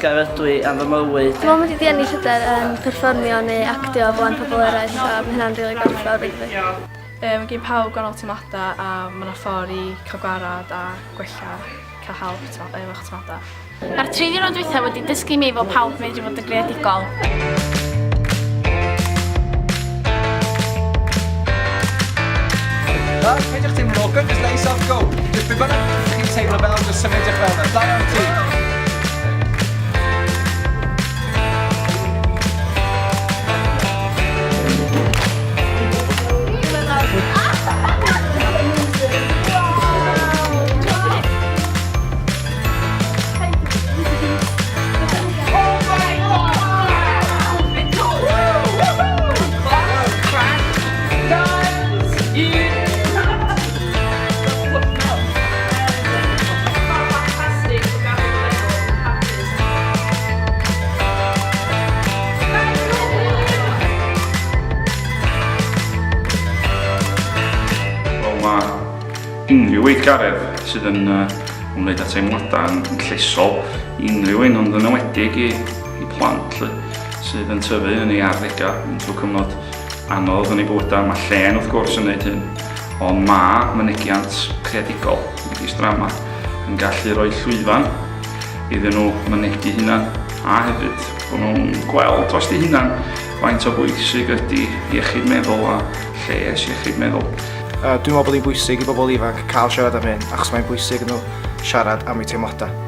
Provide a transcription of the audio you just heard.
ddiolchgar ydw i am fy mywyd. Dwi'n meddwl mod i 'di ennill hyder yn perfformio neu actio o flaen pobl eraill a ma' hynna'n rili gwerthfawr iddo fi. Yy ma' gin pawb gwahanol teimlada a ma' 'na ffor i ca'l gwarad a gwella ca'l help t'mo' efo'ch teimlada. Mae'r tri diwrnod dwytha wedi dysgu mi fod pawb medru fod yn greadigol. Na, peidiwch teimlo'n awkward, just let yourself go. Just be bynnag chi'n teimlo fel, just symudwch fel yna. Da iawn ti. Wel, mae unrhyw weithgaredd sydd yn uh, ymwneud â teimladau yn, yn llesol i unrhyw un, ond yn enwedig i, i plant lle, sydd yn tyfu yn ei arddegau, yn trwy cyfnod anodd yn ei bywydau. Mae llên wrth gwrs yn gwneud hyn, ond mae mynegiant creadigol, megis drama, yn gallu rhoi llwyfan iddyn nhw mynegi hunan a hefyd bod nhw'n gweld dros eu hunan faint o bwysig ydy iechyd meddwl a lles iechyd meddwl. Uh, dwi'n meddwl bod hi'n bwysig i bobl ifanc cael siarad am hyn, achos mae'n bwysig nhw siarad am eu teimladau.